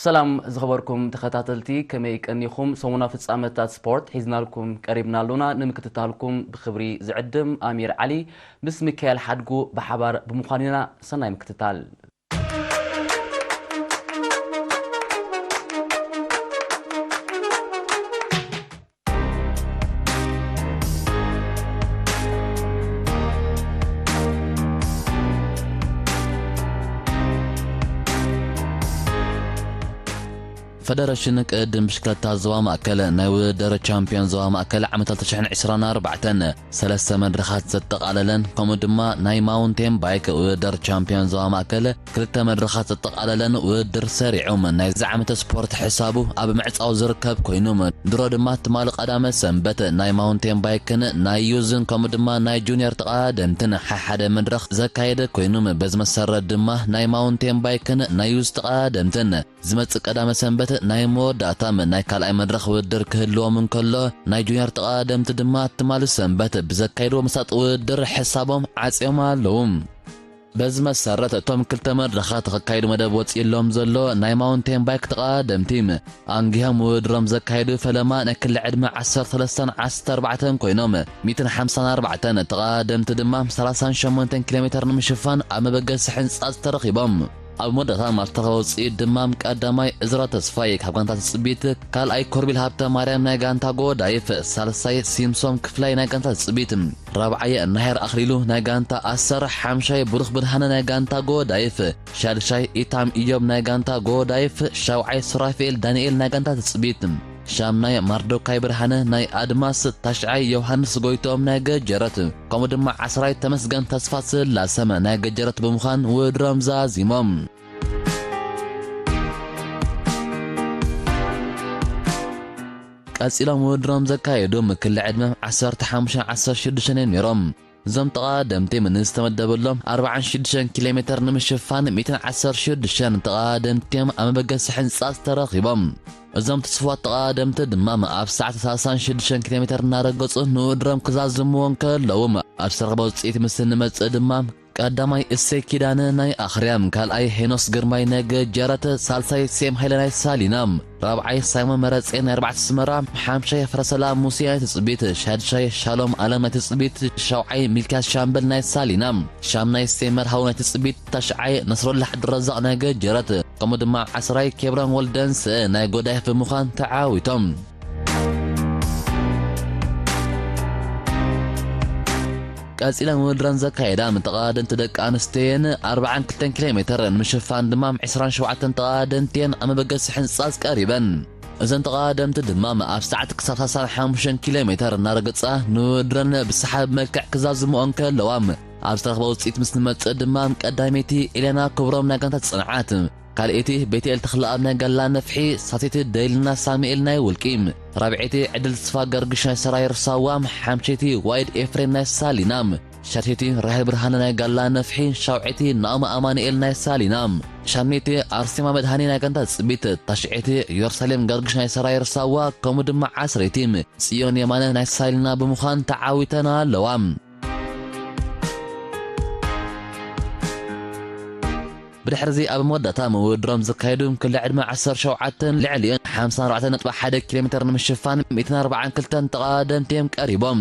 ሰላም ዝኸበርኩም ተኸታተልቲ፣ ከመይ ቀኒኹም? ሰሙና ፍጻመታት ስፖርት ሒዝናልኩም ቀሪብና ኣሎና። ንምክትታልኩም ብኽብሪ ዝዕድም ኣሚር ዓሊ ምስ ሚካኤል ሓድጉ ብሓባር ብምዃን ኢና። ሰናይ ምክትታል። ፈደረሽን ቅድድም ብሽክለታ ዞባ ማእከል ናይ ውድድር ቻምፒዮን ዞባ ማእከል ዓመት ክልተ ሽሕን ዕስራን ኣርባዕተን ሰለስተ መድረኻት ዘጠቓለለን፣ ከምኡ ድማ ናይ ማውንቴን ባይክ ውድድር ቻምፒዮን ዞባ ማእከል ክልተ መድረኻት ዘጠቓለለን ውድድር ሰሪዖም ናይዚ ዓመት ስፖርት ሕሳቡ ኣብ ምዕጻው ዝርከብ ኮይኑም፣ ድሮ ድማ ትማሊ ቀዳመ ሰንበት ናይ ማውንቴን ባይክን ናይ ዩዝን ከምኡ ድማ ናይ ጁኒየር ተቐዳደምትን ሓሓደ መድረኽ ዘካየደ ኮይኑም፣ በዚ መሰረት ድማ ናይ ማውንቴን ባይክን ናይ ዩዝ ተቐዳደምትን ዝመጽእ ቀዳመ ሰንበት ናይ መወዳእታም ናይ ካልኣይ መድረኽ ውድድር ክህልዎም እንከሎ፣ ናይ ጁኒየር ተቐዳደምቲ ድማ ትማሊ ሰንበት ብዘካየድዎ መሳጢ ውድድር ሕሳቦም ዓጽዮም ኣለዉ። በዚ መሰረት እቶም ክልተ መድረኻት ክካየዱ መደብ ወጺእሎም ዘሎ ናይ ማውንቴን ባይክ ተቐዳደምቲ ኣንጊሆም ውድድሮም ዘካየዱ ፈለማ ናይ ክሊ ዕድመ ዓሰርተ ሰለስተን ዓሰርተ ኣርባዕተን ኮይኖም፣ ሚእትን ሓምሳን ኣርባዕተን ተቐዳደምቲ ድማ ሰላሳን ሸሞንተን ኪሎ ሜተር ንምሽፋን ኣብ መበገሲ ሕንጻጽ ተረኺቦም። ኣብ መወዳእታ ኣብ ዝተረኸበ ውጽኢት ድማ ቀዳማይ እዝራ ተስፋይ ካብ ጋንታ ትጽቢት፣ ካልኣይ ኮርቢል ሃብተ ማርያም ናይ ጋንታ ጎዳይፍ፣ ሳልሳይ ሲምሶም ክፍላይ ናይ ጋንታ ትጽቢት፣ ራብዓይ ናሄር ኣኽሊሉ ናይ ጋንታ ኣሰር፣ ሓምሻይ ብሩኽ ብርሃነ ናይ ጋንታ ጎዳይፍ፣ ሻድሻይ ኢታም ኢዮብ ናይ ጋንታ ጎዳይፍ፣ ሻውዓይ ሱራፌል ዳንኤል ናይ ጋንታ ትጽቢት፣ ሻምናይ ማርዶካይ ብርሃነ ናይ ኣድማስ፣ ታሽዓይ ዮሃንስ ጎይቶም ናይ ገጀረት፣ ከምኡ ድማ ዓስራይ ተመስገን ተስፋ ስላሰም ናይ ገጀረት ብምዃን ውድሮም ዛዚሞም። ቀጺሎም ውድድሮም ዘካየዱ ምክሊ ዕድመ ዓሰርተ ሓሙሽተ ዓሰርተ ሽዱሽተ እዮም ነይሮም። እዞም ተቐዳደምቲ ንዝተመደበሎም ኣርባዓን ሽዱሽተን ኪሎ ሜተር ንምሽፋን ሚእትን ዓሰርተ ሽዱሽተን ተቐዳደምቲ እዮም ኣብ መበገሲ ሕንጻጽ ተረኺቦም። እዞም ትስፉዋት ተቐዳደምቲ ድማ ኣብ ሰዓት ሰላሳን ሽዱሽተን ኪሎ ሜተር እናረገጹ ንውድድሮም ክዛዝምዎ እንከለዉ፣ ኣብ ዝተረኽበ ውጽኢት ምስ እንመጽእ ድማ ቀዳማይ እሴይ ኪዳነ ናይ ኣኽርያም፣ ካልኣይ ሄኖስ ግርማይ ናይ ገጀረት፣ ሳልሳይ ሴም ሃይለ ናይ ሳሊና፣ ራብዓይ ሳይሞን መረጼ ናይ ኣርባዕተ ኣስመራ፣ ሓምሻይ ፍረሰላም ሙሴ ናይ ትጽቢት፣ ሻድሻይ ሻሎም ኣለም ናይ ትጽቢት፣ ሻውዓይ ሚልክያስ ሻምበል ናይ ሳሊና፣ ሻምናይ ሴም መርሃዊ ናይ ትጽቢት፣ ታሽዓይ ነስሮላ ዓብዱረዛቕ ናይ ገጀረት፣ ከምኡ ድማ ዓስራይ ኬብሮን ወልደንስእ ናይ ጎዳይፍ ብምዃን ተዓዊቶም። ቀጺለን ውድድረን ዘካየዳ ተቐዳደምቲ ደቂ ኣንስትዮ እየን። ኣርባዓን ክልተን ኪሎ ሜተር ንምሽፋን ድማ ዕስራን ሸውዓተን ተቐዳደምቲ እየን ኣብ መበገሲ ሕንጻጽ ቀሪበን። እዘን ተቐዳደምቲ ድማ ኣብ ሰዓት ክሳብ ሰላሳን ሓሙሽተን ኪሎ ሜተር እናረገጻ ንውድድረን ብሰሓቢ መልክዕ ክዛዝምኦ እንከለዋ፣ ኣብ ዝተረኽበ ውጽኢት ምስ ንመጽእ ድማ ቀዳመይቲ ኤልያና ክብሮም ናይ ጋንታ ጽንዓት፣ ካልኣይቲ ቤትኤል ተኽለኣብ ናይ ጋላ ነፍሒ፣ ሳልሰይቲ ደይልና ሳሙኤል ናይ ውልቂ፣ ራብዐይቲ ዕድል ተስፋ ገርግሽ ናይ ሰራየር ሳዋ፣ ሓምሸይቲ ዋይድ ኤፍሬም ናይ ሳሊና፣ ሻድሸይቲ ራሄል ብርሃነ ናይ ጋላ ነፍሒ፣ ሻውዐይቲ ናኦሚ ኣማኑኤል ናይ ሳሊና፣ ሻምነይቲ ኣርሴማ መድሃኔ ናይ ጋንታ ትጽቢት፣ ታሽዐይቲ ዮርሳሌም ገርግሽ ናይ ሰራየር ሳዋ፣ ከምኡ ድማ ዓስረይቲ ጽዮን የማነ ናይ ሳሊና ብምዃን ተዓዊተን ኣለዋ። ብድሕርዚ ኣብ መወዳእታ ውድድሮም ዘካየዱ ክሊ ዕድመ ዓሰርተ ሸውዓተን ልዕሊኡን ሓምሳን ኣርባዕተን ነጥቢ ሓደ ኪሎ ሜተር ንምሽፋን ሚእትን ኣርባዓን ክልተን ተቐዳደምቲ እዮም ቀሪቦም።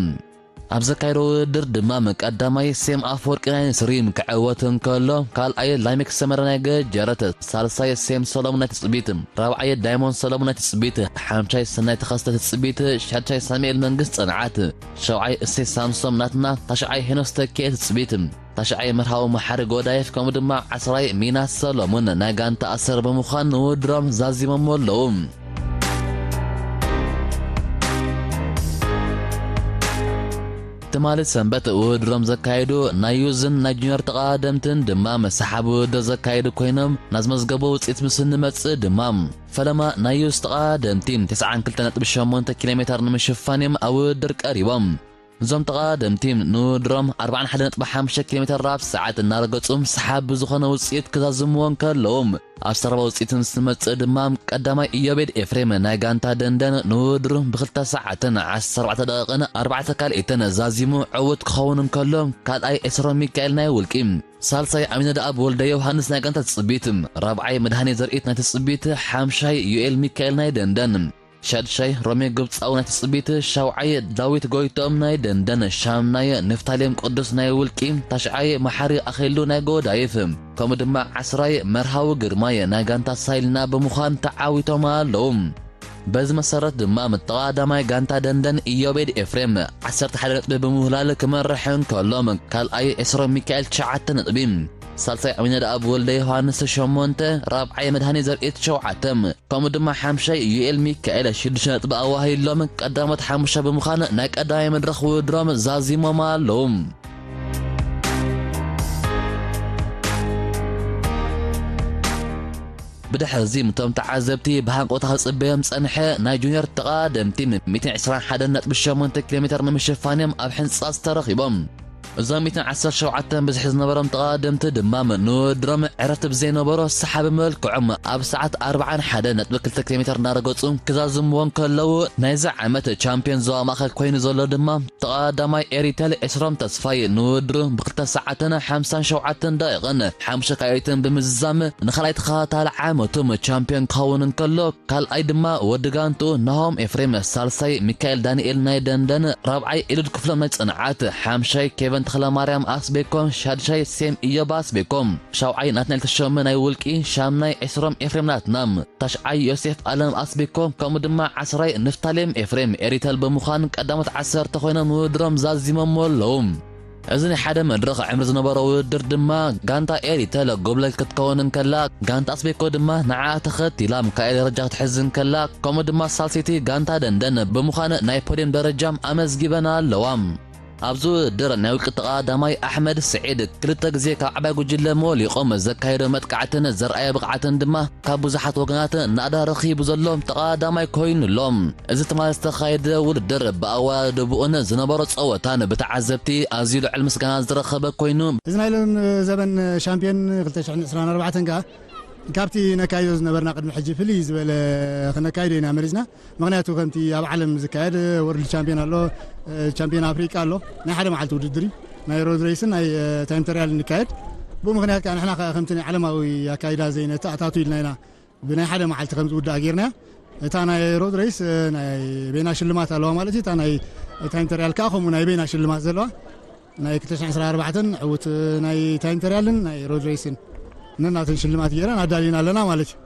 ኣብ ዘካየዶ ውድድር ድማ ቀዳማይ ሴም ኣፈወርቂ ናይ ንስሪ ክዕወት እንከሎ፣ ካልኣይ ላሜክ ሰመረ ናይ ገጀረት፣ ሳልሳይ ሴም ሰሎሞን ናይ ትጽቢት፣ ራብዓይ ዳይሞንድ ሰሎሞን ናይ ትጽቢት፣ ሓምሻይ ሰናይ ተኸስተ ትጽቢት፣ ሻድሻይ ሳሙኤል መንግስት ጽንዓት፣ ሻውዓይ እሴ ሳምሶም ናትና፣ ታሽዓይ ሄኖስ ተኪኤ ትጽቢት፣ ታሽዓይ መርሃዊ መሓሪ ጎዳይፍ፣ ከምኡ ድማ ዓስራይ ሚናስ ሰሎሞን ናይ ጋንታ ኣሰር ብምዃን ንውድድሮም ዛዚሞሞ ኣለዉ። ትማሊ ሰንበት ውድድሮም ዘካየዱ ናይ ዩዝን ናይ ጁኒየር ተቐዳደምትን ድማ መሰሓቢ ውድድር ዘካየዱ ኮይኖም፣ ናዝመዝገቡ ውፅኢት ምስ እንመፅእ ድማ ፈለማ ናይ ዩዝ ተቐዳደምቲ ተስዓን ክልተ ነጥቢ ሸሞንተ ኪሎ ሜተር ንምሽፋን እዮም ኣብ ውድድር ቀሪቦም። እዞም ተቐዳደምቲ ንውድድሮም ኣርባዓን ሓደን ነጥቢ ሓሙሽተ ኪሎ ሜትር ራብ ሰዓት እናረገጹ ሰሓቢ ዝኾነ ውጽኢት ክዛዝምዎ እንከለዉ፣ ኣብ ዝተረፈ ውጽኢት ምስ ዝመጽእ ድማ ቀዳማይ ኢዮቤድ ኤፍሬም ናይ ጋንታ ደንደን ንውድድሩ ብኽልተ ሰዓትን ዓሰርተ ኣርባዕተ ደቂቕን ኣርባዕተ ካልኢትን ዛዚሙ ዕዉት ክኸውን እንከሎ፣ ካልኣይ ኤስሮም ሚካኤል ናይ ውልቂ፣ ሳልሳይ ኣሚነደኣብ ወልደ ዮሃንስ ናይ ጋንታ ትጽቢት፣ ራብዓይ መድሃኔ ዘርኢት ናይ ትጽቢት፣ ሓምሻይ ዩኤል ሚካኤል ናይ ደንደን፣ ሻድሻይ ሮሜ ግብጻዊ ናይ ትጽቢት፣ ሻውዓይ ዳዊት ጎይቶም ናይ ደንደን፣ ሻምናይ ንፍታሌም ቅዱስ ናይ ውልቂ፣ ታሽዓይ መሓሪ ኣኼሉ ናይ ጎዳይፍ፣ ከምኡ ድማ ዓስራይ መርሃዊ ግርማይ ናይ ጋንታ ሳይልና ብምዃን ተዓዊቶም ኣለዉ። በዚ መሰረት ድማ ተቐዳማይ ጋንታ ደንደን ኢዮቤድ ኤፍሬም ዓሰርተ ሓደ ነጥቢ ብምውህላል ክመርሕ እንከሎ፣ ካልኣይ ኤስሮም ሚካኤል ትሽዓተ ነጥቢ፣ ሳልሳይ ኣሚነደኣብ ወልደ ዮሃንስ ሸሞንተ፣ ራብዓይ መድሃኔ ዘርኢት ሸውዓተ፣ ከምኡ ድማ ሓምሻይ ዩኤል ሚካኤል ሽዱሽተ ነጥቢ ኣዋሂሎም ቀዳሞት ሓሙሽተ ብምዃን ናይ ቀዳማይ መድረኽ ውድድሮም ዛዚሞም ኣለዉ። ብድሕሪ እዚ እቶም ተዓዘብቲ ብሃንቀውታ ክጽበዮም ጸንሐ ናይ ጁኒየር ተቐዳደምቲ ሚእትን ዕስራን ሓደን ነጥቢ ሸሞንተ ኪሎ ሜትር ንምሽፋን እዮም ኣብ ሕንጻጽ ተረኺቦም። እዞም ሚእትን ዓሰርተ ሸውዓተን ብዝሒ ዝነበሮም ተቐዳደምቲ ድማ ንውድድሮም ዕረፍቲ ብዘይነበሮ ሰሓቢ መልክዖም ኣብ ሰዓት ኣርባዓን ሓደን ነጥቢ ክልተ ኪሎ ሜትር እናረገጹ ክዛዝምዎ እንከለዉ፣ ናይዚ ዓመት ቻምፒዮን ዞባ ማእከል ኮይኑ ዘሎ ድማ ተቐዳማይ ኤሪተል ኤስሮም ተስፋይ ንውድድሩ ብክልተ ሰዓትን ሓምሳን ሸውዓተን ደቂቕን ሓሙሽተ ካልኢትን ብምዝዛም ንኻልኣይ ተኸታታሊ ዓመቱ ቻምፒዮን ክኸውን እንከሎ፣ ካልኣይ ድማ ወዲ ጋንቱ ናሆም ኤፍሬም፣ ሳልሳይ ሚካኤል ዳንኤል ናይ ደንደን፣ ራብዓይ ኤሉድ ክፍሎም ናይ ጽንዓት፣ ሓምሻይ ኬቨን ተኽለማርያም ኣስቤኮ፣ ሻድሻይ ሴም ኢዮብ ኣስቤኮ፣ ሻውዓይ ናትናኤል ተሾመ ናይ ውልቂ፣ ሻምናይ ኤስሮም ኤፍሬም ናትና፣ ታሽዓይ ዮሴፍ ኣለም ኣስቤኮ፣ ከምኡ ድማ ዓስራይ ንፍታሌም ኤፍሬም ኤሪተል ብምዃን ቀዳሞት ዓሰርተ ኮይኖም ውድድሮም ዛዚሞሞ ኣለዉ። እዚ ናይ ሓደ መድረኽ ዕምሪ ዝነበሮ ውድድር ድማ ጋንታ ኤሪተል ጎብለል ክትከውን እንከላ፣ ጋንታ ኣስቤኮ ድማ ንዓኣ ተኸቲላ ካልኣይ ደረጃ ክትሕዝ እንከላ፣ ከምኡ ድማ ሳልሰይቲ ጋንታ ደንደን ብምዃን ናይ ፖድየም ደረጃ ኣመዝጊበን ኣለዋ። ኣብዚ ውድድር ናይ ውልቂ ተቐዳዳማይ ኣሕመድ ስዒድ ክልተ ግዜ ካብ ዓባይ ጉጅለ መወሊቖም ዘካየዶ መጥቃዕትን ዘርኣዮ ብቕዓትን ድማ ካብ ብዙሓት ወገናት ናእዳ ረኺቡ ዘሎ ተቐዳዳማይ ኮይኑ ኣሎ። እዚ ትማሊ ዝተኻየደ ውድድር ብኣወዳድብኡን ዝነበሮ ጸወታን ብተዓዘብቲ ኣዝዩ ልዑል ምስጋና ዝረኸበ ኮይኑ፣ እዚ ናይ ሎም ዘበን ሻምፒዮን ክልተ ሽሕን ዕስራን ኣርባዕተን ከኣ ካብቲ ነካይዶ ዝነበርና ቅድሚ ሕጂ ፍልይ ዝበለ ክነካይዶ ኢና መሪጽና። ምኽንያቱ ከምቲ ኣብ ዓለም ዝካየድ ወርልድ ቻምፒዮን ኣሎ፣ ቻምፒዮን ኣፍሪቃ ኣሎ። ናይ ሓደ መዓልቲ ውድድር እዩ። ናይ ሮድ ሬስን ናይ ታይም ትራያልን ይካየድ። ብኡ ምኽንያት ከኣ ንሕና ከኣ ከምቲ ናይ ዓለማዊ ኣካይዳ ዘይነተኣታቱ ኢልና ኢና ብናይ ሓደ መዓልቲ ከም ዝውዳእ ጌርናያ። እታ ናይ ሮድ ሬስ፣ እ፣ ናይ በይና ሽልማት ኣለዋ ማለት እዩ። እታ ናይ ታይም ትራያል ከኣ ከምኡ ናይ በይና ሽልማት ዘለዋ ናይ ክልተ ሽሕን ዕስራን ኣርባዕተን ዕውት ናይ ታይም ትራያልን ናይ ሮድ ሬስን ነናተን ሽልማት ጌረን ኣዳሊና ኣለና ማለት እዩ።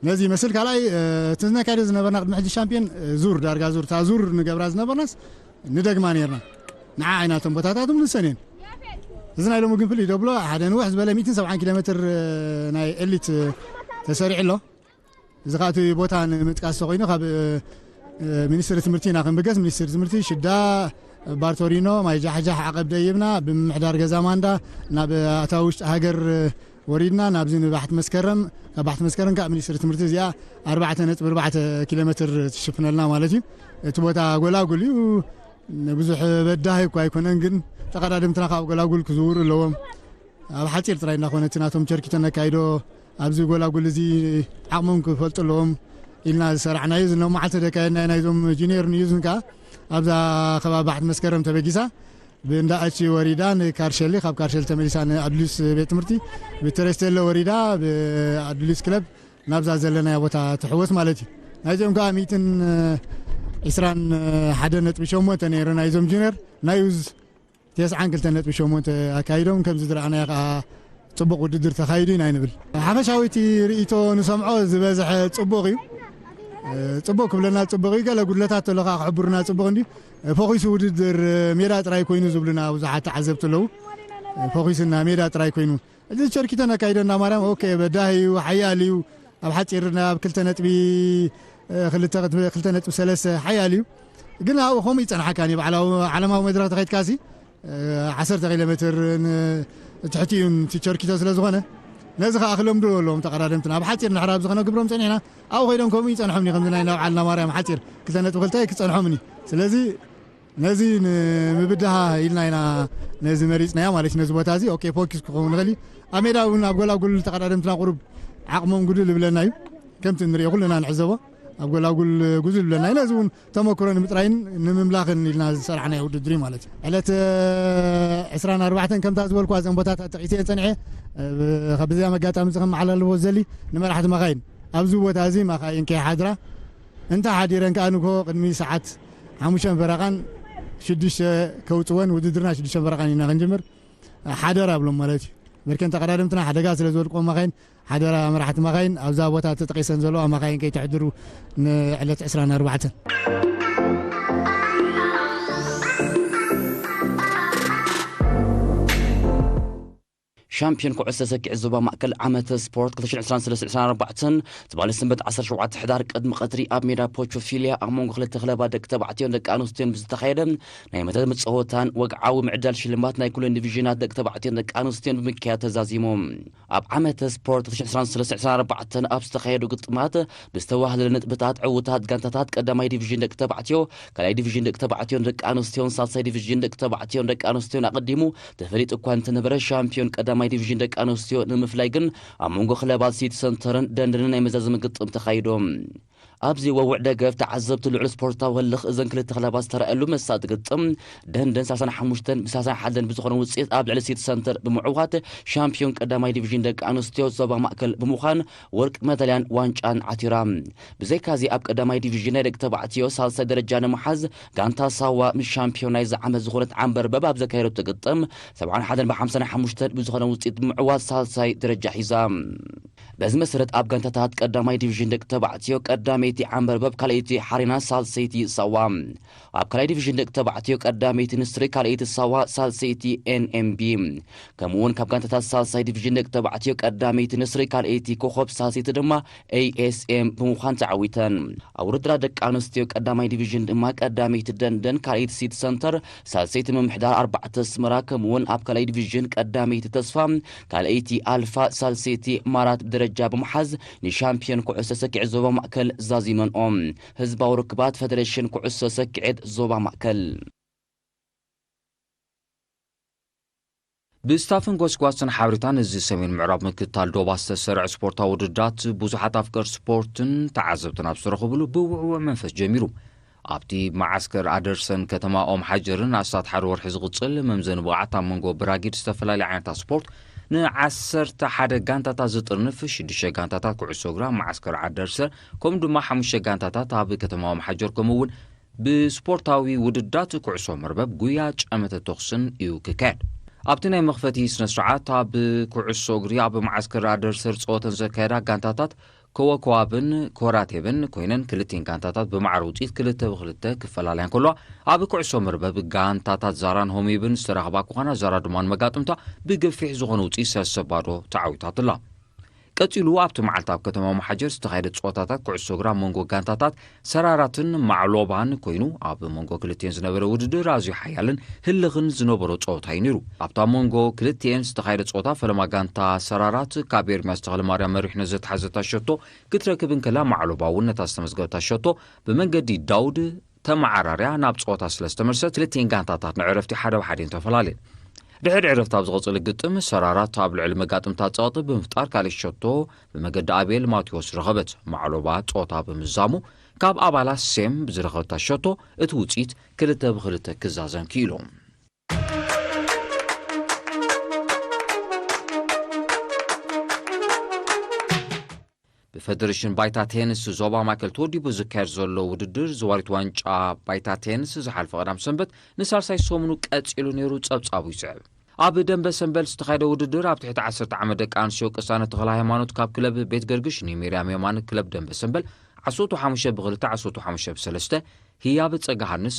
ነዚ ይመስል። ካልኣይ፣ እ፣ እቲ ዝነካይዶ ዝነበርና ቅድሚ ሕጂ ሻምፒዮን፣ እ፣ ዙር፣ ዳርጋ ዙር፣ እታ ዙር ንገብራ ዝነበርናስ ንደግማ ኔርና። ንዓ ዓይናቶም ቦታታቶም ንሰን እየን። እዚ ናይ ሎሚ ግን ፍልይ ደብሎ ሓደ ንውሕ ዝበለ ሚእትን ሰብዓን ኪሎ ሜትር፣ እ፣ ናይ ኤሊት፣ እ፣ ተሰሪዑ ኣሎ። እዚ ኻኣ እቲ ቦታ ንምጥቃስ ተኾይኑ ካብ፣ እ፣ እ፣ ሚኒስትሪ ትምህርቲ ኢና ክንብገስ። ሚኒስትሪ ትምህርቲ ሽዳ፣ ባርቶሪኖ፣ ማይ ጃሕጃሕ ዓቐብ ደይብና ብምምሕዳር ገዛ ማንዳ ናብ ኣታዊ ውሽጢ ሃገር፣ እ፣ ወሪድና ናብዚ ንባሕቲ መስከረም፣ ካብ ባሕቲ መስከረም ካብ ሚኒስትሪ ትምህርቲ እዚኣ ኣርባዕተ ነጥቢ ኣርባዕተ ኪሎ ሜትር ትሽፍነልና ማለት እዩ። እቲ ቦታ ጎላጉል እዩ። ብዙሕ በዳሂ እኳ ኣይኮነን፣ ግን ተቐዳደምትና ካብ ጎላጉል ክዝውሩ ኣለዎም። ኣብ ሓጺር ጥራይ እናኾነ እቲ ናቶም ቸርኪቶ ነካይዶ ኣብዚ ጎላጉል እዚ ዓቕሞም ክፈልጡ ኣለዎም ኢልና ዝሰራሕናዮ እዚ ሎም መዓልቲ ዘካየድናዮ ናይዞም ጁኒየር ንዩዝን ከኣ ኣብዛ ከባቢ ባሕቲ መስከረም ተበጊሳ ብእንዳ ኣቺ ወሪዳ ንካርሸሊ፣ ካብ ካርሸሊ ተመሊሳ ንኣዱሊስ ቤት ትምህርቲ፣ ብተረስቴሎ ወሪዳ ብኣዱሊስ ክለብ ናብዛ ዘለናዮ ቦታ ትሕወስ ማለት እዩ። ናይዚኦም ከኣ ሚእትን ዕስራን ሓደ ነጥቢ ሸሞንተ ነይሩ ናይዞም ጁኒየር ናይ ዩዝ ተስዓን ክልተን ነጥቢ ሸሞንተ ኣካይዶም። ከምዚ ዝረኣናዮ ከኣ ጽቡቕ ውድድር ተኻይዱ ኢና ንብል። ሓፈሻዊ እቲ ርእይቶ ንሰምዖ ዝበዝሐ ጽቡቕ እዩ። እ፣ ጽቡቕ ክብለና ጽቡቕ እዩ። ገለ ጉድለታት ተሎ ከኣ ክሕብሩና ጽቡቕ እንድዩ። እ፣ ፈኺሱ ውድድር፣ እ፣ ሜዳ ጥራይ ኮይኑ ዝብሉና ብዙሓት ተዓዘብቲ ኣለዉ። እ፣ ፈኺሱና ሜዳ ጥራይ ኮይኑ። እዚ ቸርኪቶ ነካይዶ እንዳ ማርያም፣ ኦኬ፣ በዳሂ እዩ፣ ሓያል እዩ። ኣብ ሓጺር ናብ ክልተ ነጥቢ፣ እ፣ ክልተ፣ ክልተ ነጥቢ ሰለስተ ሓያል እዩ። ግን ኣብኡ ከምኡ ይጸንሓካን እዩ። ባዕላዊ ዓለማዊ መድረኽ ተኸይድካሲ፣ እ፣ ዓሰርተ ኪሎ ሜትር ን-፣ ትሕቲ እዩ እቲ ቸርኪቶ ስለ ዝኾነ፣ ነዚ ከኣ ክለምዱ ኣለዎም ተቐዳደምትና። ኣብ ሓጺር ንሕራብ ዝኾነ ግብሮም ጸኒሕና፣ ኣብኡ ከይዶም ከምኡ ይጸንሖም እዩ። ከምዚ ናይ ናብ ዓልና ማርያም ሓጺር ክልተ ነጥቢ ክልተ ክጸንሖም እዩ። ስለዚ ነዚ ንምብድሃ ኢልና ኢና ነዚ መሪፅናዮ ማለት እዩ። ነዚ ቦታ እዚ ኦኬ ፎኪስ ክኸውን ንኽእል እዩ። ኣብ ሜዳ እውን ኣብ ጎላጉል ተቐዳደምትና ቁሩብ ዓቕሞም ጉድል ይብለና እዩ። ከምቲ ንሪኦ ኩልና ንዕዘቦ ኣብ ጎላጉል ጉድል ይብለና እዩ። ነዚ እውን ተመክሮ ንምጥራይን ንምምላኽን ኢልና ዝሰራሕናዮ ውድድር እዩ ማለት እዩ። ዕለት ዕስራን ኣርባዕተን ከምታ ዝበልኳ እዘን ቦታታት ጠቒሰ እየ ፀኒሐ። ብዚኣ መጋጣሚ እዚ ከመሓላልፎ ዝደሊ ንመራሕቲ መኻይን ኣብዚ ቦታ እዚ መኻይን ከይሓድራ እንተ ሓዲረን ከኣ ንግሆ ቅድሚ ሰዓት ሓሙሽተን ፈረቓን ሽዱሽተ ከውፅወን ውድድርና ሽዱሽተ ፈረቓን ኢና ክንጅምር ሓደራ ብሎም ማለት እዩ። በርከን ተቐዳደምትና ሓደጋ ስለ ዝወድቆ መኻይን ሓደራ መራሕቲ መኻይን ኣብዛ ቦታ ተጠቂሰን ዘለዋ መኻይን ከይተሕድሩ ንዕለት ዕስራን ኣርባዕተን። ሻምፒዮን ኩዕሶ ሰኪዕ ዞባ ማእከል ዓመተ ስፖርት ክልተ ሽሕን ዕስራን ሰለስተ ዕስራን ኣርባዕተን ትማሊ ሰንበት ዓሰርተ ሸውዓተ ሕዳር ቅድሚ ቀትሪ ኣብ ሜዳ ፖቾፊልያ ኣብ መንጎ ክልተ ክለባት ደቂ ተባዕትዮን ደቂ ኣንስትዮን ብዝተኻየደ ናይ መደብ መጸወታን ወግዓዊ ምዕዳል ሽልማት ናይ ኩለን ዲቪዥናት ደቂ ተባዕትዮን ደቂ ኣንስትዮን ብምክያድ ተዛዚሙ። ኣብ ዓመተ ስፖርት ክልተ ሽሕን ዕስራን ሰለስተ ዕስራን ኣርባዕተን ኣብ ዝተኻየዱ ግጥማት ብዝተዋህለለ ነጥብታት ዕዉታት ጋንታታት ቀዳማይ ዲቪዥን ደቂ ተባዕትዮ፣ ካልኣይ ዲቪዥን ደቂ ተባዕትዮን ደቂ ኣንስትዮን ሳልሳይ ዲቪዥን ደቂ ተባዕትዮን ደቂ ኣንስትዮን ኣቐዲሙ ተፈሊጡ እኳ እንተነበረ ሻምፒዮን ቀዳማይ ዲቪዥን ደቂ ኣንስትዮ ንምፍላይ ግን ኣብ መንጎ ክለባት ሲቲ ሰንተርን ደንደንን ናይ መዛዘሚ ግጥም ተኻይዶም። ኣብዚ ወውዕ ደገፍ ተዓዘብቲ ልዑል ስፖርታዊ ህልኽ እዘን ክልተ ክለባት ዝተረኣየሉ መሳጢ ግጥም ደንደን ሰላሳን ሓሙሽተን ብሰላሳን ሓደን ብዝኾነ ውፅኢት ኣብ ልዕሊ ሲቲ ሰንተር ብምዕዋት ሻምፒዮን ቀዳማይ ዲቪዥን ደቂ ኣንስትዮ ዞባ ማእከል ብምዃን ወርቂ መዳልያን ዋንጫን ዓቲራ። ብዘይካዚ ኣብ ቀዳማይ ዲቪዥን ናይ ደቂ ተባዕትዮ ሳልሳይ ደረጃ ንምሓዝ ጋንታ ሳዋ ምስ ሻምፒዮን ናይዚ ዓመት ዝኾነት ዓንበርበብ ኣብ ዘካየደቶ ግጥም ሰብዓን ሓደን ብሓምሳን ሓሙሽተን ብዝኾነ ውፅኢት ብምዕዋት ሳልሳይ ደረጃ ሒዛ። በዚ መሰረት ኣብ ጋንታታት ቀዳማይ ዲቪዥን ደቂ ተባዕትዮ ቀዳመይቲ ዓንበርበብ ካልኣይቲ ሓሪና ሳልሰይቲ ሳዋ ኣብ ካልኣይ ዲቪዥን ደቂ ተባዕትዮ ቀዳመይቲ ንስሪ ካልኣይቲ ሳዋ ሳልሰይቲ ኤንኤምቢ ከምኡ እውን ካብ ጋንታታት ሳልሳይ ዲቪዥን ደቂ ተባዕትዮ ቀዳመይቲ ንስሪ ካልኣይቲ ኮኸብ ሳልሰይቲ ድማ ኤኤስኤም ብምዃን ተዓዊተን። ኣብ ውድድራት ደቂ ኣንስትዮ ቀዳማይ ዲቪዥን ድማ ቀዳመይቲ ደንደን ካልኣይቲ ሲቲ ሰንተር ሳልሰይቲ ምምሕዳር ኣርባዕተ ኣስመራ ከምኡ እውን ኣብ ካልኣይ ዲቪዥን ቀዳመይቲ ተስፋ ካልኣይቲ ኣልፋ ሳልሰይቲ ማራት ብደረጃ ብምሓዝ ንሻምፒዮን ኩዕሶ ሰኪዕ ዞባ ማእከል ዛዚመንኦ። ህዝባዊ ርክባት ፈደሬሽን ኩዕሶ ሰኪዔት ዞባ ማእከል። ብስታፍን ጎስጓስን ሓበሬታን እዚ ሰሜን ምዕራብ ምክትታል ዶባ ዝተሰርዐ ስፖርታዊ ውድድራት ብዙሓት ኣፍቀር ስፖርትን ተዓዘብትን ኣብ ዝተረኸብሉ ብውዕውዕ መንፈስ ጀሚሩ። ኣብቲ መዓስከር ኣደርሰን ከተማ ኦም ሓጀርን ኣስታት ሓደ ወርሒ ዝቕጽል መምዘኒ ብቕዓት ኣብ መንጎ ብራጊድ ዝተፈላለዩ ዓይነታት ስፖርት ንዓሰርተ ሓደ ጋንታታት ዝጥርንፍ ሽዱሽተ ጋንታታት ኩዕሶ እግሪ ኣብ መዓስከር ኣደርሰ ከምኡ ድማ ሓሙሽተ ጋንታታት ኣብ ከተማ ኦም ሓጀር ከምኡ እውን ብስፖርታዊ ውድድራት ኩዕሶ መርበብ፣ ጉያ፣ ጨመተ ተኹስን እዩ ክካየድ። ኣብቲ ናይ መኽፈቲ ስነ ስርዓት ኣብ ኩዕሶ እግሪ ኣብ መዓስከር ኣደርሰር ጸወተን ዘካየዳ ጋንታታት ከወከዋብን ኮራቴብን ኮይነን ክልቲን ጋንታታት ብማዕረ ውፅኢት ክልተ ብክልተ ክፈላለያ እንከለዋ ኣብ ኩዕሶ መርበብ ጋንታታት ዛራን ሆሚብን ዝተራኸባ ክኾና ዛራ ድማ ንመጋጥምታ ብገፊሕ ዝኾነ ውፅኢት ሰለስተ ባዶ ተዓዊታትላ። ቀጺሉ ኣብቲ መዓልቲ ኣብ ከተማ መሓጀር ዝተኻየደ ጸወታታት ኩዕሶ እግሪ ኣብ መንጎ ጋንታታት ሰራራትን ማዕሎባን ኮይኑ ኣብ መንጎ ክልቲኤን ዝነበረ ውድድር ኣዝዩ ሓያልን ህልኽን ዝነበሮ ጸወታ እዩ ነይሩ። ኣብታ መንጎ ክልቲኤን ዝተኻየደ ጸወታ ፈለማ ጋንታ ሰራራት ካብ ኤርሚያስ ተኽለማርያም መሪሕነት ዘተሓዘታ ሸቶ ክትረክብ እንከላ ማዕሎባ እውን ነታ ዝተመዝገበታ ሸቶ ብመንገዲ ዳውድ ተመዓራርያ ናብ ጸወታ ስለ ዝተመልሰት ክልቲኤን ጋንታታት ንዕረፍቲ ሓደ ብሓደ ተፈላለየን። ድሕሪ ዕረፍቲ ኣብ ዝቐጸለ ግጥም ሰራራት ኣብ ልዕሊ መጋጥምታ ጸቕጢ ብምፍጣር ካልእ ሸቶ ብመገዲ ኣቤል ማቴዎስ ረኸበት። ማዕሎባ ጸወታ ብምዛሙ ካብ ኣባላት ሴም ብዝረኸበታ ሸቶ እቲ ውጽኢት ክልተ ብክልተ ክዛዘም ክኢሉ። ብፈደሬሽን ባይታ ቴንስ ዞባ ማእከል ተወዲቡ ዝካየድ ዘሎ ውድድር ዝዋሪት ዋንጫ ባይታ ቴንስ ዝሓልፈ ቀዳም ሰንበት ንሳልሳይ ሰሙኑ ቀጺሉ ነይሩ ጸብጻቡ ይስዕብ። ኣብ ደንበ ሰንበል ዝተኻየደ ውድድር ኣብ ትሕቲ ዓሰርተ ዓመት ደቂ ኣንስትዮ ቅሳነት ተኽለ ሃይማኖት ካብ ክለብ ቤት ገርግሽ ንሚርያም የማን ክለብ ደንበ ሰንበል ዓሰርተ ሓሙሽተ ብክልተ ዓሰርተ ሓሙሽተ ብሰለስተ ህያብ ጸጋሃንስ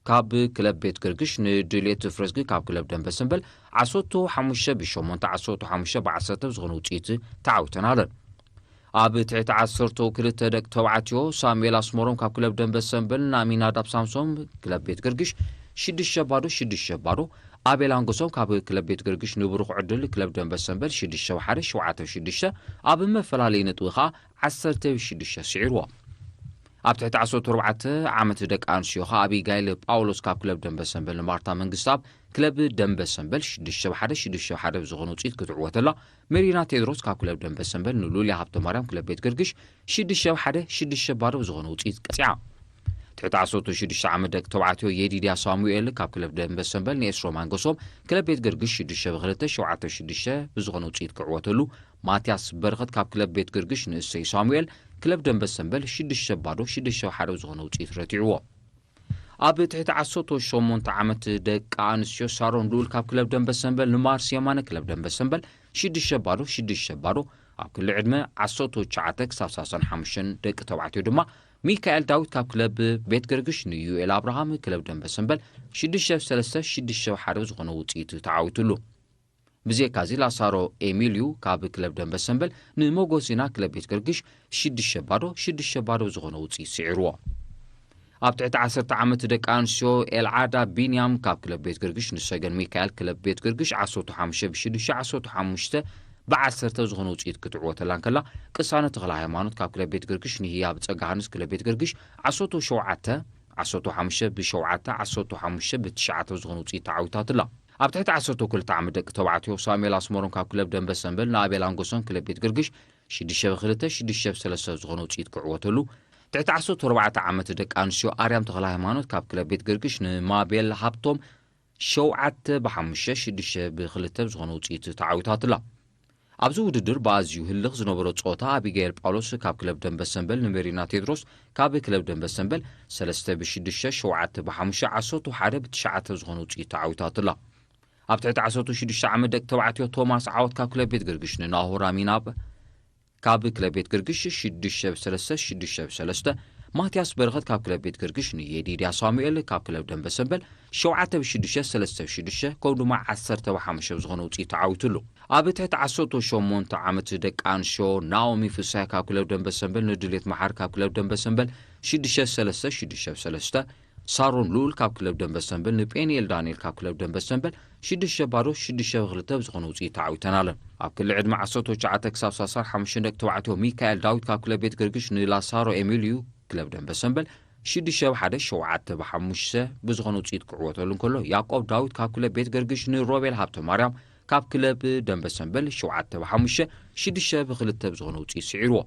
ካብ ክለብ ቤት ገርግሽ ንድሌት ፍረዝጊ ካብ ክለብ ደንበ ሰንበል ዓሰርተ ሓሙሽተ ብሸሞንተ ዓሰርተ ሓሙሽተ ብዓሰርተ ብዝኾነ ውፅኢት ተዓዊተን ኣለን። ኣብ ትሕቲ ዓሰርተ ክልተ ደቂ ተባዕትዮ ሳሙኤል ኣስመሮም ካብ ክለብ ደንበ ሰንበል ንኣሚናዳብ ሳምሶም ክለብ ቤት ገርግሽ ሽዱሽተ ባዶ ሽዱሽተ ባዶ ኣቤል ኣንጎሶም ካብ ክለብ ቤት ገርግሽ ንብሩኽ ዕድል ክለብ ደንበ ሰንበል ሽዱሽተ ብሓደ ሸውዓተ ብሽዱሽተ ኣብ መፈላለዪ ነጥቢ ኸዓ ዓሰርተ ብሽዱሽተ ስዒርዎ። ኣብ ትሕቲ ዓሰርተ ኣርባዕተ ዓመት ደቂ ኣንስትዮ ከኣ ኣቢጋይል ጳውሎስ ካብ ክለብ ደንበ ሰንበል ንማርታ መንግስታብ ክለብ ደንበ ሰንበል ሽዱሽተ ብ ሓደ፣ ሽዱሽተ ብ ሓደ ብዝኾነ ውጽኢት ክትዕወተላ፣ ሜሪና ቴድሮስ ካብ ክለብ ደንበ ሰንበል ንሉልያ ሃብተ ማርያም ክለብ ቤት ገርግሽ ሽዱሽተ ብ ሓደ፣ ሽዱሽተ ብ ባዶ ብዝኾነ ውጽኢት ቀጺዓ። ትሕቲ ዓሰርተ ሽዱሽተ ዓመት ደቂ ተባዕትዮ የዲድያ ሳሙኤል ካብ ክለብ ደንበ ሰንበል ንኤስሮም ኣንገሶም ክለብ ቤት ገርግሽ ሽዱሽተ ብ ክልተ፣ ሸውዓተ ብ ሽዱሽተ ብዝኾነ ውጽኢት ክዕወተሉ፣ ማትያስ በረኸት ካብ ክለብ ቤት ገርግሽ ንእሰይ ሳሙኤል ክለብ ደንበ ሰንበል ሽዱሽተ ብ ባዶ፣ ሽዱሽተ ብ ሓደ ብዝኾነ ውጽኢት ረቲዕዎ። ኣብ ትሕቲ ዓሰርተ ሸሞንተ ዓመት ደቂ ኣንስትዮ ሳሮን ልኡል ካብ ክለብ ደንበ ሰንበል ንማርስ የማነ ክለብ ደንበ ሰንበል ሽዱሽተ ብ ባዶ፣ ሽዱሽተ ብ ባዶ፣ ኣብ ክሊ ዕድመ ዓሰርተ ትሽዓተ ክሳብ ሰላሳን ሓሙሽተን ደቂ ተባዕትዮ ድማ ሚካኤል ዳዊት ካብ ክለብ ቤት ገርግሽ ንዩኤል ኣብርሃም ክለብ ደንበ ሰንበል ሽዱሽተ ብ ሰለስተ፣ ሽዱሽተ ብ ሓደ ዝኾነ ውጽኢት ተዓዊትሉ። ብዘይካዚ ላሳሮ ኤሚልዩ ካብ ክለብ ደንበ ሰንበል ንሞጎሲና ክለብ ቤት ገርግሽ ሽዱሽተ ብ ባዶ፣ ሽዱሽተ ብ ባዶ ዝኾነ ውጽኢት ስዒርዎ። ኣብ ትሕቲ ዓሰርተ ዓመት ደቂ ኣንስትዮ ኤልዓዳ ቢንያም ካብ ክለብ ቤት ገርግሽ ንሰገን ሚካኤል ክለብ ቤት ገርግሽ ዓሰርተ ሓሙሽተ ብ ሽዱሽተ፣ ዓሰርተ ሓሙሽተ ብ ዓሰርተ ዝኾነ ውጽኢት ክትዕወተላ እንከላ፣ ቅሳነ ተኽለ ሃይማኖት ካብ ክለብ ቤት ገርግሽ ንህያብ ጸጋሃንስ ክለብ ቤት ገርግሽ ዓሰርተ ሸውዓተ፣ ዓሰርተ ሓሙሽተ ብ ሸውዓተ፣ ዓሰርተ ሓሙሽተ ብ ትሽዓተ ዝኾነ ውጽኢት ተዓዊታትላ። ኣብ ትሕቲ ዓሰርተ ክልተ ዓመት ደቂ ተባዕትዮ ሳሙኤል ኣስመሮም ካብ ክለብ ደንበ ሰንበል ንኣቤል ኣንጎሶም ክለብ ቤት ገርግሽ ሽዱሽተ ብ ክልተ፣ ሽዱሽተ ብ ሰለስተ ዝኾነ ውጽኢት ክዕወተሉ፣ ትሕቲ ዓሰርተ ኣርባዕተ ዓመት ደቂ ኣንስትዮ ኣርያም ተኽለ ሃይማኖት ካብ ክለብ ቤት ገርግሽ ንማቤል ሃብቶም ሸውዓተ ብ ሓሙሽተ፣ ሽዱሽተ ብ ክልተ ብዝኾነ ውጽኢት ተዓዊታትላ። ኣብዚ ውድድር ብኣዝዩ ህልኽ ዝነበሮ ጸወታ ኣቢጋኤል ጳውሎስ ካብ ክለብ ደንበ ሰንበል ንሜሪና ቴድሮስ ካብ ክለብ ደንበ ሰንበል ሰለስተ ብ ሽዱሽተ፣ ሸውዓተ ብ ሓሙሽተ፣ ዓሰርተ ሓደ ብ ትሽዓተ ብዝኾነ ውጽኢት ተዓዊታትላ። ኣብ ትሕቲ ዓሰርተ ሽዱሽተ ዓመት ደቂ ተባዕትዮ ቶማስ ዓወት ካብ ክለብ ቤት ገርግሽ ንናሆራ ሚናብ ካብ ክለብ ቤት ገርግሽ ሽዱሽተ ብ ሰለስተ፣ ሽዱሽተ ብ ሰለስተ፣ ማትያስ በረኸት ካብ ክለብ ቤት ገርግሽ ንየዲድያ ሳሙኤል ካብ ክለብ ደንበ ሰንበል ሸውዓተ ብ ሽዱሽተ፣ ሰለስተ ብ ሽዱሽተ፣ ከምኡ ድማ ዓሰርተ ብ ሓሙሽተ ብዝኾነ ውጽኢት ተዓዊትሉ። ኣብ ትሕቲ ዓሰርተ ሸሞንተ ዓመት ደቂ ኣንስትዮ ናኦሚ ፍሳይ ካብ ክለብ ደንበ ሰንበል ንድሌት መሓር ካብ ክለብ ደንበ ሰንበል ሽዱሽተ ብ ሰለስተ፣ ሽዱሽተ ብ ሰለስተ፣ ሳሮን ልኡል ካብ ክለብ ደንበ ሰንበል ንጴንኤል ዳንኤል ካብ ክለብ ደንበ ሰንበል ሽዱሽተ ብ ባዶ፣ ሽዱሽተ ብ ክልተ ብዝኾነ ውጽኢት ተዓዊተን ኣለን። ኣብ ክሊ ዕድመ ዓሰርተ ትሽዓተ ክሳብ ሰላሳን ሓሙሽተን ደቂ ተባዕትዮ ሚካኤል ዳዊት ካብ ክለብ ቤት ገርግሽ ንላሳሮ ኤሚልዩ ክለብ ደንበ ሰንበል ሽዱሽተ ብ ሓደ፣ ሸውዓተ ብ ሓሙሽተ ብዝኾነ ውጽኢት ክዕወተሉ እንከሎ፣ ያዕቆብ ዳዊት ካብ ክለብ ቤት ገርግሽ ንሮቤል ሃብተ ማርያም ካብ ክለብ ደንበ ሰንበል ሸውዓተ ብ ሓሙሽተ፣ ሽዱሽተ ብ ክልተ ብዝኾነ ውጽኢት ስዒርዎ።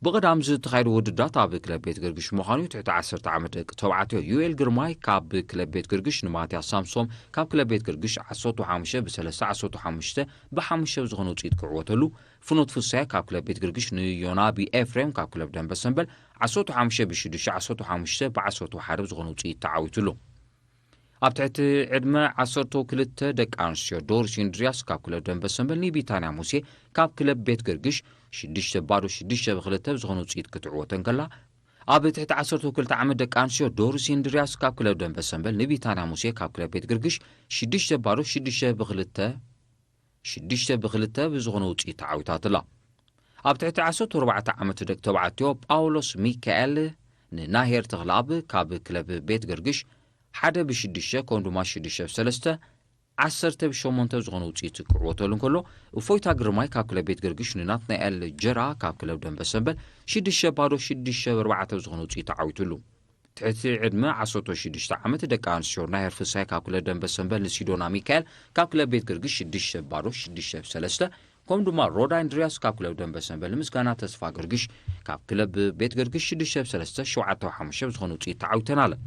ብቐዳም ዝተኻየዱ ውድድራት ኣብ ክለብ ቤት ገርግሽ ምዃኑ እዩ። ትሕቲ ዓሰርተ ዓመት ደቂ ተባዕትዮ ዩኤል ግርማይ ካብ ክለብ ቤት ገርግሽ ንማትያስ ሳምሶም ካብ ክለብ ቤት ገርግሽ ዓሰርተ ሓሙሽተ ብ ሰለስተ፣ ዓሰርተ ሓሙሽተ ብ ሓሙሽተ ብዝኾነ ውጽኢት ክዕወተሉ፣ ፍኖት ፍሳየ ካብ ክለብ ቤት ገርግሽ ንዮናቢ ኤፍሬም ካብ ክለብ ደንበ ሰንበል ዓሰርተ ሓሙሽተ ብ ሽዱሽተ፣ ዓሰርተ ሓሙሽተ ብ ዓሰርተ ሓደ ብዝኾነ ውጽኢት ተዓዊትሉ። ኣብ ትሕቲ ዕድመ ዓሰርተ ክልተ ደቂ ኣንስትዮ ዶሪስ ኢንድርያስ ካብ ክለብ ደንበ ሰንበል ንቢታንያ ሙሴ ካብ ክለብ ቤት ገርግሽ ሽዱሽተ ብ ባዶ፣ ሽዱሽተ ብ ክልተ ብዝኾነ ውጽኢት ክትዕወት እንከላ፣ ኣብ ትሕቲ ዓሰርተ ክልተ ዓመት ደቂ ኣንስትዮ ዶሪስ ኢንድርያስ ካብ ክለብ ደንበ ሰንበል ንቢታንያ ሙሴ ካብ ክለብ ቤት ገርግሽ ሽዱሽተ ብ ባዶ፣ ሽዱሽተ ብ ክልተ፣ ሽዱሽተ ብ ክልተ ብዝኾነ ውጽኢት ተዓዊታትላ። ኣብ ትሕቲ ዓሰርተ ኣርባዕተ ዓመት ደቂ ተባዕትዮ ጳውሎስ ሚካኤል ንናሄር ተኽለኣብ ካብ ክለብ ቤት ገርግሽ ሓደ ብ ሽዱሽተ ከምኡ ድማ ሽዱሽተ ብ ሰለስተ፣ ዓሰርተ ብ ሸሞንተ ዝኾነ ውጽኢት ክዕወተሉ እንከሎ፣ እፎይታ ግርማይ ካብ ክለብ ቤት ገርግሽ ንናትናኤል ጀራ ካብ ክለብ ደንበ ሰንበል ሽዱሽተ ብ ባዶ፣ ሽዱሽተ ብ ኣርባዕተ ዝኾነ ውጽኢት ተዓዊትሉ። ትሕቲ ዕድመ ዓሰርተ ሽዱሽተ ዓመት ደቂ ኣንስትዮ ናሄር ፍሳይ ካብ ክለብ ደንበ ሰንበል ንሲዶና ሚካኤል ካብ ክለብ ቤት ገርግሽ ሽዱሽተ ብ ባዶ፣ ሽዱሽተ ብ ሰለስተ፣ ከምኡ ድማ ሮዳ እንድርያስ ካብ ክለብ ደንበ ሰንበል ንምስጋና ተስፋ ገርግሽ ካብ ክለብ ቤት ገርግሽ ሽዱሽተ ብ ሰለስተ፣ ሸውዓተ ብ ሓሙሽተ ብዝኾነ ውጽኢት ተዓዊተን ኣለን።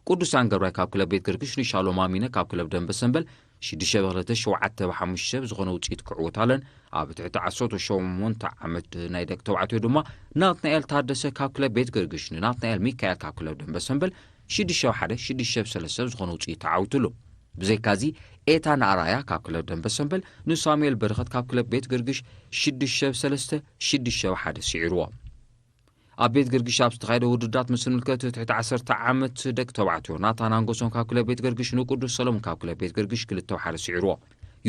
ቅዱሳን ገብራይ ካብ ክለብ ቤት ገርግሽ ንሻሎም ኣሚነ ካብ ክለብ ደንበ ሰንበል ሽዱሽተ ብ ክልተ፣ ሸውዓተ ብ ሓሙሽተ ብዝኾነ ውጽኢት ክዕወት ኣለን። ኣብ ትሕቲ ዓሰርተ ሸሞንተ ዓመት ናይ ደቂ ተባዕትዮ ድማ ናትናኤል ታደሰ ካብ ክለብ ቤት ገርግሽ ንናትናኤል ሚካኤል ካብ ክለብ ደንበ ሰንበል ሽዱሽተ ብ ሓደ፣ ሽዱሽተ ብ ሰለስተ ብዝኾነ ውጽኢት ተዓዊትሉ። ብዘይካዚ ኤታ ንኣራያ ካብ ክለብ ደንበ ሰንበል ንሳሙኤል በረኸት ካብ ክለብ ቤት ገርግሽ ሽዱሽተ ብ ሰለስተ፣ ሽዱሽተ ብ ሓደ ስዒርዎ። ኣብ ቤት ገርግሽ ኣብ ዝተኻየደ ውድድራት ምስ እንምልከት ትሕቲ ዓሰርተ ዓመት ደቂ ተባዕትዮ ናታን ኣንጎሶም ካብ ክለብ ቤት ገርግሽ ንቅዱስ ሰሎሞን ካብ ክለብ ቤት ገርግሽ ክልተ ብ ሓደ ስዒርዎ።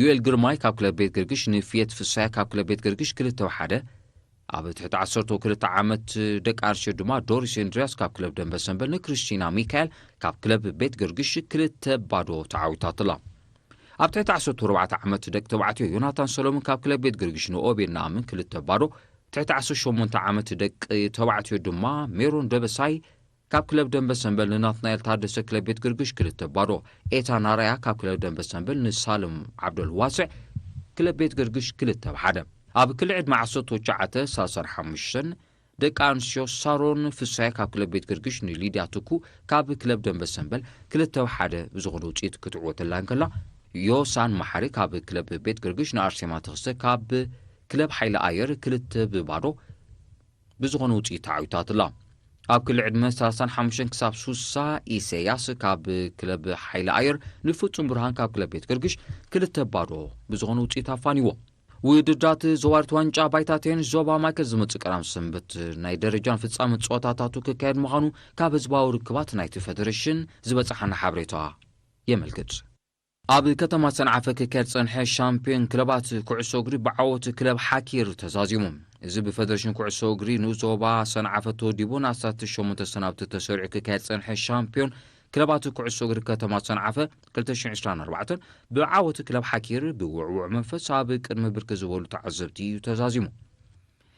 ዩኤል ግርማይ ካብ ክለብ ቤት ገርግሽ ንፍየት ፍሳይ ካብ ክለብ ቤት ገርግሽ ክልተ ብ ሓደ፣ ኣብ ትሕቲ ዓሰርተ ክልተ ዓመት ደቂ ኣንስትዮ ድማ ዶሪስ እንድርያስ ካብ ክለብ ደንበ ሰንበል ንክሪስቲና ሚካኤል ካብ ክለብ ቤት ገርግሽ ክልተ ብ ባዶ ተዓዊታትላ። ኣብ ትሕቲ ዓሰርተ ኣርባዕተ ዓመት ደቂ ተባዕትዮ ዮናታን ሰሎሞን ካብ ክለብ ቤት ገርግሽ ንኦቤድ ነኣምን ክልተ ብ ባዶ፣ ትሕቲ ዓሰርተ ሸሞንተ ዓመት ደቂ ተባዕትዮ ድማ ሜሮን ደበሳይ ካብ ክለብ ደንበ ሰንበል ንናትናኤል ታደሰ ክለብ ቤት ግርግሽ ክልተ ባዶ፣ ኤታ ናራያ ካብ ክለብ ደንበ ሰንበል ንሳልም ዓብደል ዋስዕ ክለብ ቤት ግርግሽ ክልተ ብ ሓደ። ኣብ ክሊ ዕድመ ዓሰርተ ትሽዓተ ሳልሳን ሓሙሽተን ደቂ ኣንስትዮ ሳሮን ፍሳይ ካብ ክለብ ቤት ግርግሽ ንሊድያ ትኩ ካብ ክለብ ደንበ ሰንበል ክልተ ብ ሓደ ብዝኾነ ውፅኢት ክትዕወተላ እንከላ፣ ዮሳን መሓሪ ካብ ክለብ ቤት ግርግሽ ንኣርሴማ ተኽስተ ካብ ክለብ ሓይሊ ኣየር ክልተ ብ ባዶ ብዝኾነ ውፅኢት ተዓዊታትላ። ኣብ ክሊ ዕድመ ሰላሳን ሓሙሽተን ክሳብ ሱሳ ኢሰያስ ካብ ክለብ ሓይሊ ኣየር ንፍጹም ብርሃን ካብ ክለብ ቤት ግርግሽ ክልተ ብ ባዶ ብዝኾነ ውፅኢት ኣፋንዎ። ውድድራት ዘዋርት ዋንጫ ባይታ ቴኒስ ዞባ ማእከል ዝመጽእ ቀዳም ሰንበት ናይ ደረጃን ፍጻመ ጸወታታቱ ክካየድ ምዃኑ ካብ ህዝባዊ ርክባት ናይቲ ፈደሬሽን ዝበጽሓና ሓበሬታ የመልክት። ኣብ ከተማ ሰንዓፈ ክካየድ ጸንሐ ሻምፒዮን ክለባት ኩዕሶ እግሪ ብዓወት ክለብ ሓኪር ተዛዚሙ። እዚ ብፈደሬሽን ኩዕሶ እግሪ ንኡስ ዞባ ሰንዓፈ ተወዲቡ ንኣስታት ሸሞንተ ሰናብቲ ተሰሪዑ ክካየድ ጸንሐ ሻምፒዮን ክለባት ኩዕሶ እግሪ ከተማ ሰንዓፈ ክልተ ሽሕን ዕስራን ኣርባዕተን ብዓወት ክለብ ሓኪር ብውዕዉዕ መንፈስ ኣብ ቅድሚ ብርክት ዝበሉ ተዓዘብቲ እዩ ተዛዚሙ።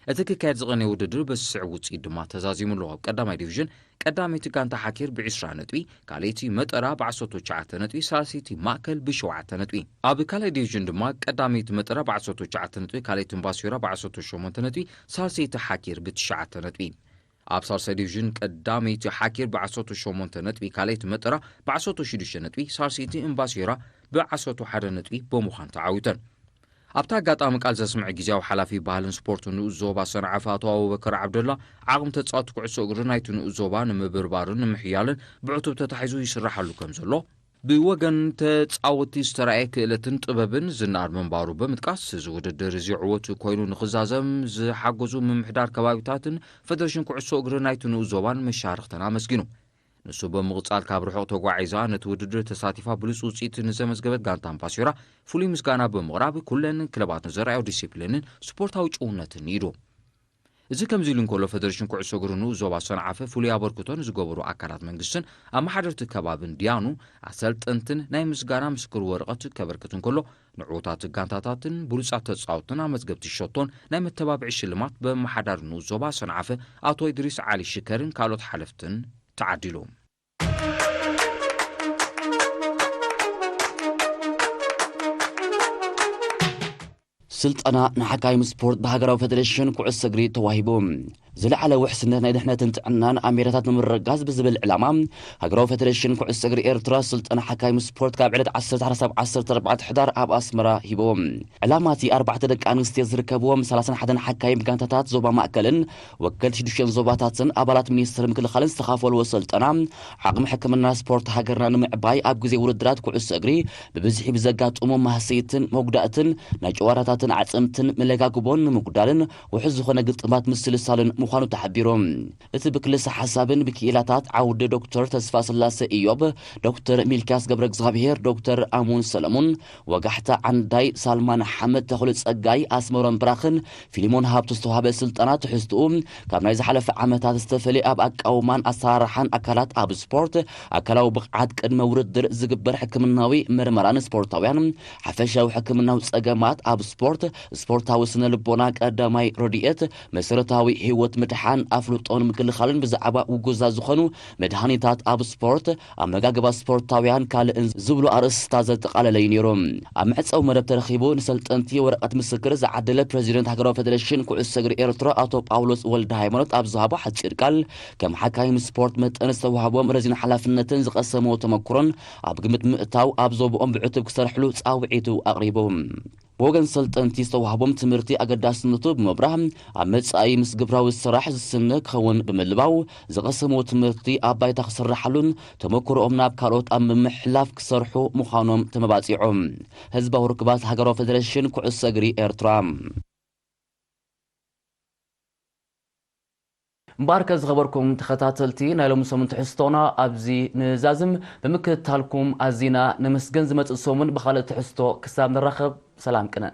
እቲ ክካየድ ዝቐነየ ውድድር ብስዕብ ውፅኢት ድማ ተዛዚሙ ኣሎ። ኣብ ቀዳማይ ዲቪዥን ቀዳመይቲ ጋንታ ሓኪር ብ ዕስራ ነጥቢ፣ ካልኣይቲ መጠራ ብ ዓሰርተ ትሽዓተ ነጥቢ፣ ሳልሰይቲ ማእከል ብ ሸውዓተ ነጥቢ። ኣብ ካልኣይ ዲቪዥን ድማ ቀዳመይቲ መጠራ ብ ዓሰርተ ትሽዓተ ነጥቢ፣ ካልኣይቲ እምባሲዮራ ብ ዓሰርተ ሸሞንተ ነጥቢ፣ ሳልሰይቲ ሓኪር ብ ትሽዓተ ነጥቢ። ኣብ ሳልሳይ ዲቪዥን ቀዳመይቲ ሓኪር ብ ዓሰርተ ሸሞንተ ነጥቢ፣ ካልኣይቲ መጠራ ብ ዓሰርተ ሽዱሽተ ነጥቢ፣ ሳልሰይቲ እምባሲዮራ ብ ዓሰርተ ሓደ ነጥቢ ብምዃን ተዓዊተን። ኣብቲ ኣጋጣሚ ቃል ዘስምዐ ግዝያዊ ሓላፊ ባህልን ስፖርትን ንኡስ ዞባ ሰንዓፈ ኣቶ ኣቡበከር ዓብደላ፣ ዓቕሚ ተጻወትቲ ኩዕሶ እግሪ ናይቲ ንኡስ ዞባ ንምብርባርን ንምሕያልን ብዕቱብ ተታሒዙ ይስራሓሉ ከም ዘሎ፣ ብወገን ተጻወትቲ ዝተራእየ ክእለትን ጥበብን ዝነኣድ ምንባሩ ብምጥቃስ፣ እዚ ውድድር እዚ ዕወት ኮይኑ ንኽዛዘም ዝሓገዙ ምምሕዳር ከባቢታትን ፈደሬሽን ኩዕሶ እግሪ ናይቲ ንኡስ ዞባን መሻርኽተን ኣመስጊኑ። ንሱ ብምቕጻል፣ ካብ ርሑቕ ተጓዒዛ ነቲ ውድድር ተሳቲፋ ብሉጽ ውጽኢት ንዘመዝገበት ጋንታ ኣምባሲዮራ ፍሉይ ምስጋና ብምቕራብ፣ ኩለን ክለባት ንዘርኣዮ ዲሲፕሊንን ስፖርታዊ ጭውነትን ንኢዱ። እዚ ከምዚ ኢሉ እንከሎ፣ ፈደሬሽን ኩዕሶ እግሪ ንኡስ ዞባ ሰንዓፈ ፍሉይ ኣበርክቶ ንዝገበሩ ኣካላት መንግስትን ኣመሓደርቲ ከባብን ዲያኑ ኣሰልጠንትን ናይ ምስጋና ምስክር ወረቐት ከበርክት እንከሎ፣ ንዕዉታት ጋንታታትን ብሉጻት ተጻወትን ኣመዝገብቲ ሸቶን ናይ መተባብዒ ሽልማት በመሓዳሪ ንኡስ ዞባ ሰንዓፈ ኣቶ ኢድሪስ ዓሊ ሽከርን ካልኦት ሓለፍትን ተዓዲሉ። ስልጠና ንሓካይም ስፖርት ብሃገራዊ ፈደሬሽን ኩዕሶ እግሪ ተዋሂቡ። ዝለዓለ ውሕስነት ናይ ድሕነትን ጥዕናን ኣሜራታት ንምርግጋጽ ብዝብል ዕላማ፣ ሃገራዊ ፈደሬሽን ኩዕሶ እግሪ ኤርትራ ስልጠና ሓካይም ስፖርት ካብ ዕለት ዓሰርተ ሓደ ክሳብ ዓሰርተ ኣርባዕተ ሕዳር ኣብ ኣስመራ ሂቡ። ዕላማ እቲ ኣርባዕተ ደቂ ኣንስትዮ ዝርከብዎም ሰላሳን ሓደን ሓካይም ጋንታታት ዞባ ማእከልን ወከልቲ ሽዱሽተን ዞባታትን ኣባላት ሚኒስትሪ ምክልኻልን ዝተኻፈልዎ ስልጠና፣ ዓቕሚ ሕክምና ስፖርት ሃገርና ንምዕባይ ኣብ ግዜ ውድድራት ኩዕሶ እግሪ ብብዝሒ ብዘጋጥሙ ማህሰይትን መጉዳእትን ናይ ጨዋራታትን ኣዕጽምትን መለጋግቦን ንምጉዳልን ውሑስ ዝኾነ ግጥማት ምስልሳልን ምዃኑ ተሓቢሩ። እቲ ብክልሰ ሓሳብን ብክኢላታት ዓውዲ ዶክተር ተስፋ ስላሰ ኢዮብ፣ ዶክተር ሚልክያስ ገብረ እግዚኣብሔር፣ ዶክተር ኣሙን ሰለሙን፣ ወጋሕታ ዓንዳይ ሳልማን ሓመድ፣ ተኽሉ ጸጋይ፣ ኣስመሮም ብራኽን ፊሊሞን ሃብቱ ዝተዋህበ ስልጠና ትሕዝትኡ ካብ ናይ ዝሓለፈ ዓመታት ዝተፈልየ ኣብ ኣቃውማን ኣሰራርሓን ኣካላት ኣብ ስፖርት፣ ኣካላዊ ብቕዓት ቅድመ ውድድር ዝግበር ሕክምናዊ ምርመራን ስፖርታውያን ሓፈሻዊ ሕክምናዊ ጸገማት ኣብ ስፖርት፣ ስፖርታዊ ስነ ልቦና ቀዳማይ ረድኤት፣ መሰረታዊ ህይወት ምድሓን ኣፍልጦን ምክልኻልን ብዛዕባ ውጉዛት ዝኾኑ መድሃኒታት ኣብ ስፖርት፣ ኣመጋግባ ስፖርታውያን ካልእን ዝብሉ ኣርእስታት ዘጠቓለለ እዩ ነይሩ። ኣብ መዕጸዊ መደብ ተረኺቡ ንሰልጠንቲ ወረቐት ምስክር ዝዓደለ ፕሬዚደንት ሃገራዊ ፌደሬሽን ኩዕሶ እግሪ ኤርትራ ኣቶ ጳውሎስ ወልደ ሃይማኖት ኣብ ዝሃቦ ሓጺር ቃል፣ ከም ሓካይም ስፖርት መጠን ዝተዋህቦም ረዚን ሓላፍነትን ዝቐሰምዎ ተመክሮን ኣብ ግምት ምእታው ኣብ ዞብኦም ብዕቱብ ክሰርሕሉ ጻውዒቱ ኣቕሪቡ። ብወገን ሰልጠንቲ ዝተዋህቦም ትምህርቲ ኣገዳስነቱ ብምብራህ፣ ኣብ መጻኢ ምስ ግብራዊ ስራሕ ዝስነ ክኸውን ብምልባው፣ ዝቐሰምዎ ትምህርቲ ኣብ ባይታ ክስረሓሉን ተመክሮኦም ናብ ካልኦት ኣብ ምምሕላፍ ክሰርሑ ምዃኖም ተመባጺዖም። ህዝባዊ ርክባት ሃገራዊ ፌደሬሽን ኩዕሶ እግሪ ኤርትራ። እምበኣርከ ዝኸበርኩም ተኸታተልቲ ናይ ሎሚ ሰሙን ትሕዝቶና ኣብዚ ንዛዝም። ብምክትታልኩም ኣዚና ነመስገን። ዝመጽእ ሰሙን ብኻልእ ትሕዝቶ ክሳብ ንራኸብ ሰላም ቅነ።